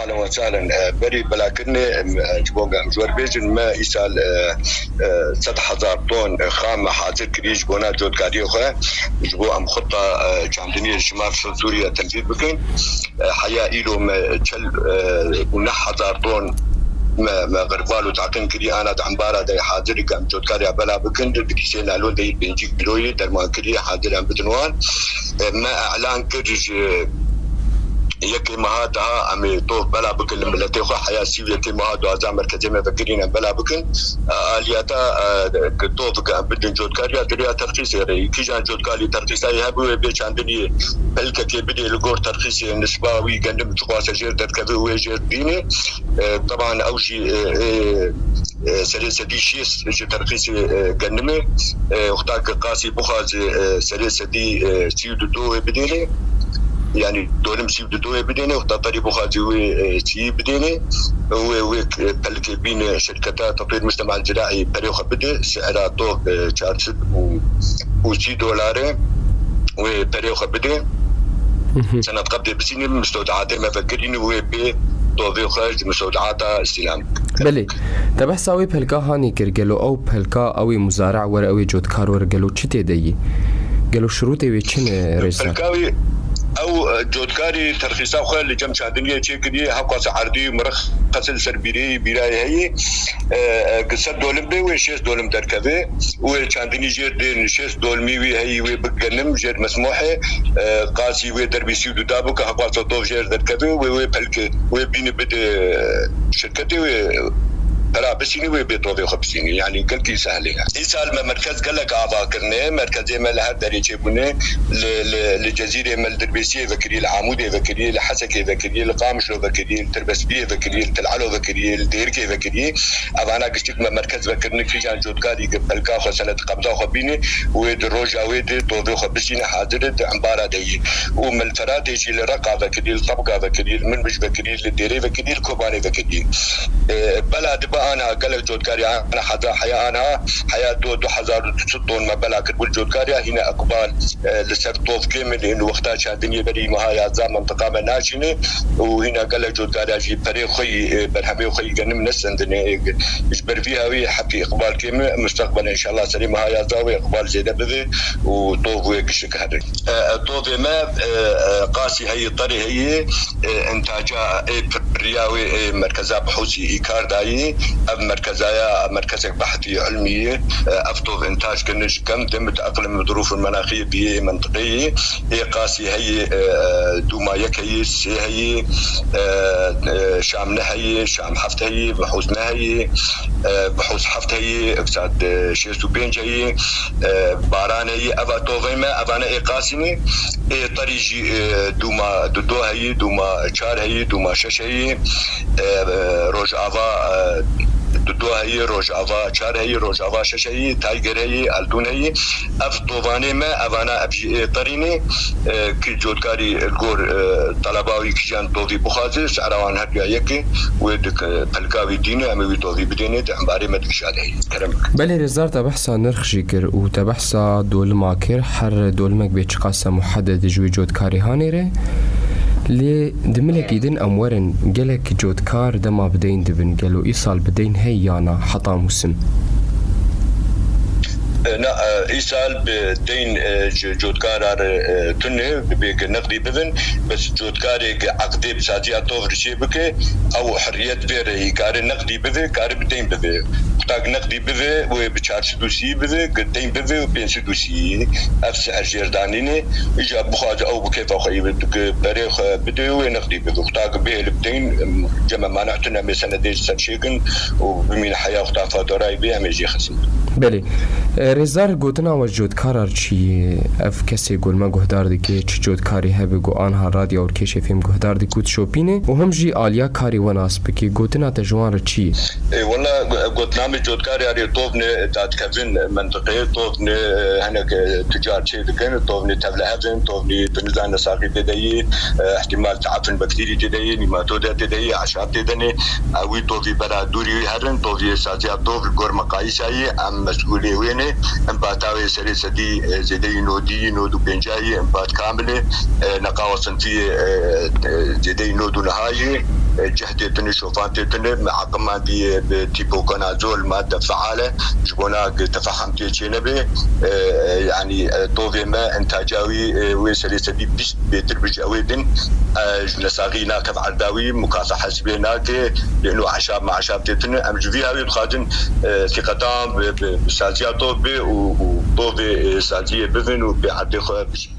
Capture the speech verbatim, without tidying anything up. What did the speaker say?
Ehlen we sehlen. E, berî belakirinê, em, e, ji bo em ji we re bêjin, me îsal, e, e, sed hezar ton, e, xam hazir kiriye ji bona cotkariyê xwe. Ji bo em xweta, e, çandiniyê ji şima Sûriye tenfîz bikin. E, heya îro me çel, e, û neh hezar ton me, me xerbal û teqîn kiriye, ana di embara de hazir, em cotkariya bela bikin, di kîsê naylon de yî pêncî kîloyê derman kiriye, hazir em bidin wan. E, me elan kir ji yekê meha daha em ê tov bela bikin li miletê xwe. Heya sî û yekê meha duwazdeh merkezê me vekirîn em bela bikin. E, aliyeta, e, ki tov ki em bidin cotkariya di rêya terxîsê re. Kîjan cotkarî terxîsayê hebû wê bê çandiniyê pelkekê bidê li gor terxîsê nişba wî gendim çiqas e jêr derkeve wê jêr bînê. E, teban ew jî, e, e, e, serê sedî şêst ji terxîsê, e, genimê. E, wexta ki qasî bixwaze, e, serê sedî, e, sî û du wê bidêne. Yanî dolim sî û du wê bidêne, wexta perî bixwaze wê, e, sî bidêne. Wê, wê, e, pelkê bîne şirketa Tetwîr Mujtema Ziraî perê xwe bide. Si'ra tov, e, çar sed û, û sî dolare. Wê perê xwe bide. Hı hı. Senet qebdê bisîne, mistewdeatê me vekirîne, wê bê tovê xwe ji mistewdeata îstîlam. Belê. Te behsa wê pelka hanê kir, gelo ew pelka ew ê muzari'a were, ew ê cotkar were, gelo çi tê de yî? Gelo şirûtê wê çi ne, Rêzdar? Pelka wî, ew, e, cotkarî terxîsa xwe li cem çandiniyê çêkiriye, hewqas erdî û mirix qesil ser bîrê, bîrayê heye. E, e, ki sed dolim bê, wê şêst dolim derkeve. Wê çandinî jêr dê şêst dolmî wî heyî wê bigenim jêr mesmohê, e, qasî wê derbî sî û du da bike, hewqas tov jêr derkeve, wê, wê pelke, wê bîne bide, e, şirketê wê pera bisînî, wê bê tovê xwe bisînî. Yanî gelkî sehlê ye. Îsal me merkez gelek ava kirine, merkezê me li her derê çêbûne, li, li, li Cezîrê me li Dirbêsiyê vekirî, li Amûdê vekirî, li Hesekê vekirî, li Qamişlo vekirî, li Tirbespiyê vekirî, li Til Elo vekirî, li Dêrikê vekirî. Evana giştik me merkez vekirine, kîjan cotkarî ki pelka xwe senet qebza xwe bîne, wê di roja wê de tovê xwe bisîne, hazir e, di embara de yî. Û me li Feratê jî, li Reqa vekirî, li Tebqa vekirî, li Minbij vekirî, li Dêrê vekirî, li Kobanê vekirî. E, bela dibe anha gelek cotkarî ana heza heya anha, heya do, du hezar û du sed ton me bela kir, wil cotkariya hîne iqbal, e, li ser tov kêm in, wexta çandiniyê berî meha yazdeh mentiqa me naçîne û hîna gelek cotkariya jî perê xwe yî, e, berhemê xwe yî genim nesendine. E, ji ber vî hawî hepî iqbal kêm e, mustaqbel înşallah serê meha yazdeh wê iqbal zêde bibe û tov wê gişik here. E, e, tovê me, e, e, qasî heyî, terê heyî, e, intaca ê piriya wê ê merkeza bihûsî îkar dayî. Ev merkezaya merkezek behtî ilmî ye. E, ev tov intac kirin ji gem de miteqlim zirûf û menaxiyê biyê ê mentiqeyê. Ê qasî heyî, e, dûma yek heyî, sê heyî, e, e, şam ne heyî, şam heft heyî, bihûs ne heyî, e, bihûs heft heyî, ifsad, e, şêst û pênc heyî, e, baran heyî. Eva tovey me, evane ê qasî ne. Ê terî jî, e, dûma du do heyî, dûma çar heyî, dûma şeş heyî, e, e, rojava, e, du do heyî, rojava çar heyî, rojava şeş heyî, tayger heyî, eltûn heyî. Ev tovanê me, evana ev jî ê terî ne, e, ki cotkarî li gor, e, teleba wî kijan tovî bixwaze, sehra wan her duya yek e, wê di pelka wî dîne, em ê wî tovî bidêne, di embarê me digişa de heyî. Kerem. Belê, Rêzdar, te behsa nirx jî kir û te behsa dolima kir. Her dolimek bê çiqas e muheded ji wê cotkarê hanê re. Lê di milekî din em werin, gelek cotkar dema bi deyn dibin. Gelo îsal bi deyn hey ya na heta mûsim? E, na, e, îsal bi deyn, e, ji cotkara re, e, tune, dibê ki neqdî bibin. Bes cotkarê ki eqdê bi saziya tov re çê bike, ew heriyet vê re yî kare neqdî bibe, kare bi deyn bibe. Wexta ki neqdî bibe, wê bi çar sed û sî bibe, ki deyn bibe û pênc sed û sî. Ev si'er jêr danîne. Îca bixwaze ew bi kêfa xwe yî bi, ki berê xwe bide, wê neqdî bibe. Wexta ki bihêle bi deyn, em, cem emaneh tune, em ê senedê ji ser çêkin û bimîne heya wexta faturayê bê, em ê jê xizin. Belê. E, Rêzdar, gotina we ji cotkara re çi ye? Ev kesê ku li me guhdar dike, çi cotkarî hebe ku anha Radyo Ewrkêşê fêm guhdar dike û dişopîne û him jî aliya karê we nas bike. Gotina te ji wan re çi ye? E, wela, got-, gotina me, cotkarê arê tovne dadikevin mentiqeyê, tovne, e, hinek, e, tucar çê dikin, tovne tevlehevin, tovne tu nizane saqî tê de yî, e, ihtimal te'efin baktîrî tê de yî, nîmatode tê de yî, eşab tê de ne. Ew wî tovî bera dûrî wî herin, tovî saziya tov li gor meqayîsa yî, em mesûlê wê ne. Em bata wê serê sedî, e, zêdeyî nodî, nod û pêncayî, em bat kamil e, e, neqawa sinfî, e, e, zêdeyî nod û nehayî. e, cih tê tune, şofan tê tune, me heqimandî bi tîpokonazol madde feale, ji bona ku tefahum tê çênebe, e, e, yanî, e, tovê me intaca wî, e, wê serê sedî bîst bêtir bi ji ew ê din, e, ji nesaxî nakev erda wî, mukafe hesibê nake, lê ino eşab me eşab tê tune. Em ji vî hawî dixwazin, e, sîqetan bi, bi, bi saziya tov bê û, û tovê, e, saziyê bivin û pê erdê xwe bijîn.